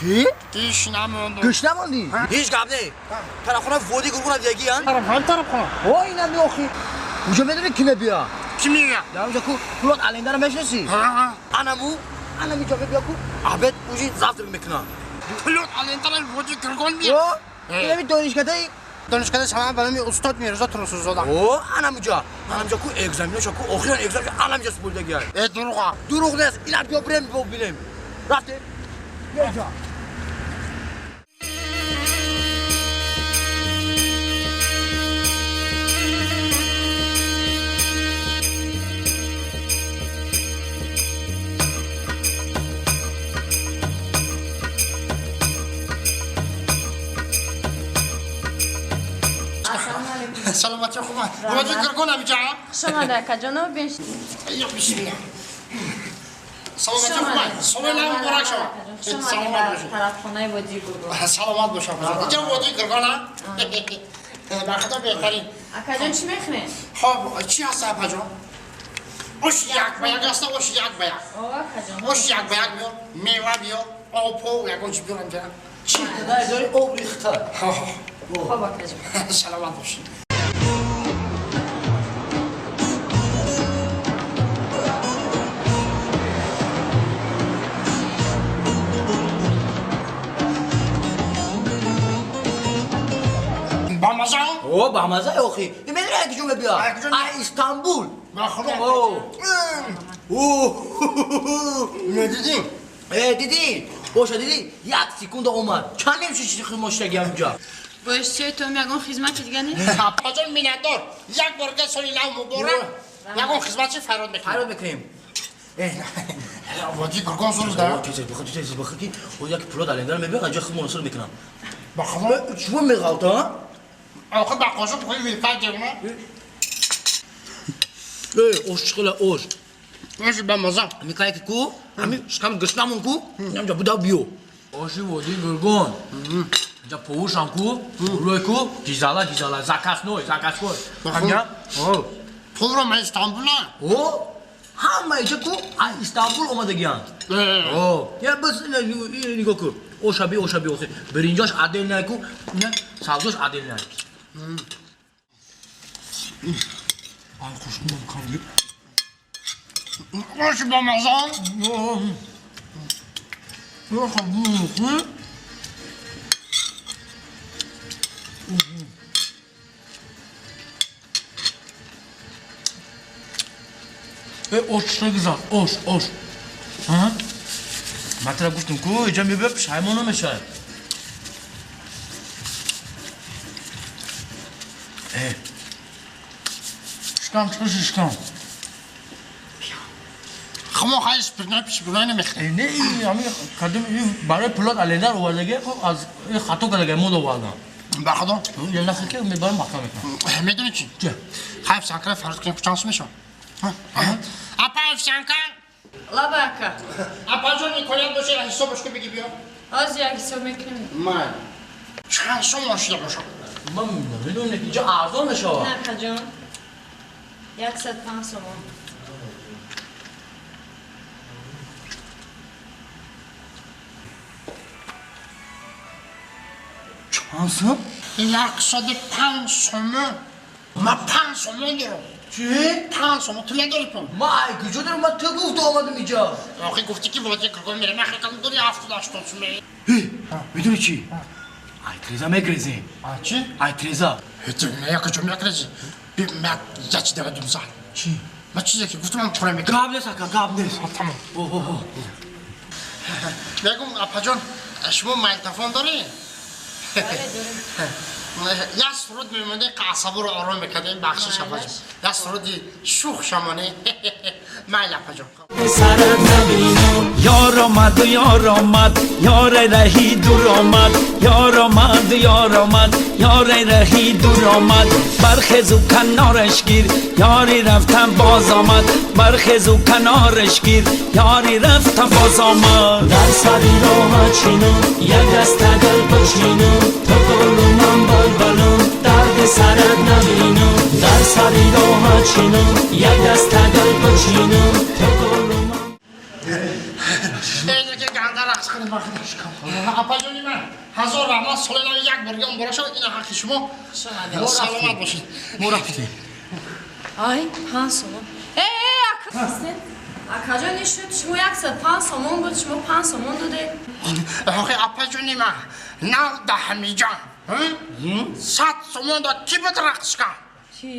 Чӣ? Гушна мондум. Гушна мондӣ? Ҳеҷ гап не. Тарафхона води Гургона дигиян. Тараф тарафхона. О, инам меохи. Уҷа медонӣ ки мебия? Ки мея? Дар уҷа ку пулот алендара мешиносӣ? Ҳа. Анаму, анами ҷо мебия ку обед ужин завтрак мекунам. Пулот алендара води Гургон мея. О, инами донишкадаи Донишкада шама ба номи устод Мирзо Турсунзода. О, анамуҷа. Анамуҷа ку экзаменоша ку охиран экзамен анамуҷа супурдагиай. Э, дурӯға. Дурӯғ нест. Ина биё бирем бинем. Рафтем. Биё. Саломатӣ хуб. Води Гургон амиҷа? Хуш омада, акаҷоно, бинш. Ё бисмилла. Саломатӣ хуб. Соли нав муборак шавад. Хуш омадед Саломат ба бошед. тарафхонаи Водии Гургон. Саломат бошам. Инҷа води Гургона? Ба худо беҳтарин. Акаҷон, чӣ мехӯред? Хоб, чӣ ҳаст, апаҷон? Ош як ба як аст, ош як ба як. О, акаҷон. Ош як ба як биёр, мева биёр, обҳо, ягон чӣ биёр инҷа. Чӣ? Дай об рехта. Хоб, акаҷон. Саломат бошед. Бамаза? О, бамаза охи. Медонӣ ай куҷо мебия? Ай куҷо? Ай Истанбул. Ба худо. О. О. Медидӣ? Э, дидӣ? Боша, дидӣ? Як секунда омад. Чанд ним шиши хизмат ҳамҷа? Бо иштиҳои ягон хизмати дига нест? Апаҷон, миннатдор. Як бор дига соли нав муборак. Ягон хизматчи фарёд мекунем. Фарёд мекунем. Води Гургон зур да? Чизе, бихо, чизе, бихо ки о як пулот алендара мебия, анҷа хизмат муносир мекунам. Ба худо. Чӯ меғалта? Охир ба қошуқ хуи вилка ҷевна. Э, ош чиқила ош. Ош ба маза. Ами кай ки ку, ами шикам гушнамон ку, амҷа буда биё. Оши води Гургон. Инҷа повушам ку, рӯй ку, гизала, гизала, заказной, заказной. Амҷа? О. Пулро ма Истанбула. О, ҳама иҷа ку, аз Истанбул омадагиянд. О, я бас нигоҳ ку. Оша би, оша би, охи. Биринҷош отдельный ку, савзош отдельный. Ай, хушнум кам. Ош ба маза. Э, ош чӣ гузар? Ош, ош. Ҳа? Ман тара гуфтам ку, иҷа мебия пушаймон намешавад. Э. Шикам чӣ шикам? Хмо хай спиртной пишбирной намехӯрем. Э, не, ами кадом барои пулот алендар овардаги, хоб аз хато кардаги мод овардам. Ба худо. Нахи ки мебарам маҳкам мекунам. Медонӣ чӣ? Чӣ? Хай овсянкара фарёд кунем, чанд сум мешавад? Апа, овсянка. Лаба, ака. Апаҷон, имконият боша, ҳисобаш ку бигӣ биё. Ҳозир як ҳисоб мекунем. Май. Чанд сум шуда бошад? Ман намедонам, инҷа арзон мешавад. На, акаҷон. 105 сомон. Чанд сум? 105 сомон. Ман 5 сомон дорам. Чӣ? 5 сомон. Ту надорӣ пул? Ман ай куҷо дорам? Ман ту гуфта омадам инҷа. Охи гуфтӣ ки води Гургон мерем, ахи кам дори 70-80 сум. Медонӣ чӣ? Ай треза мегрезем. А чӣ? Ай треза. Не, я куҷо мегрезӣ? Ман я чи давадум зал. Чӣ? Ман чизе ки гуфтам, ман пура мекунам. Гап нест, ака, гап нест. Тамом. О. Мегум, апаҷон, шумо магнитофон доред? Бале, дорем. Як суруд мемонде, асаборо ором мекардем. Бахшиш, апаҷон, як суруди шух шамоне. Майли, апаҷон. Сарат набинам. Ёр омад, ёр омад, ёр раҳи дур омад, ёр омад, ёр омад, ёр раҳи дур омад. Бархезу канораш гир, ёри рафтам боз омад. Бархезу канораш гир, ёри рафтам боз омад. Дар сари роҳат чинам, як даста гул бачинам, ту гулу ман булбулам, дарди сарат набинам. Дар сари роҳат чинам, як даста гул бачинам, ту гулу ман Ки ганда Рақс кунед вақт. Апаҷони ман, ҳазор раҳмат, соли нави як бор дига муборак шавад. Ина ҳаққи шумо. Саломат бошед. Мо рафтем. Ай, 5 сомон. Э, э, ака. Акаҷон, ин шуд, шумо 105 сомон буд, шумо 5 сомон додед. Охи, апаҷони ман, нав даҳамиҷон 100 сомон дод, ки буд рақс кан? Чӣ?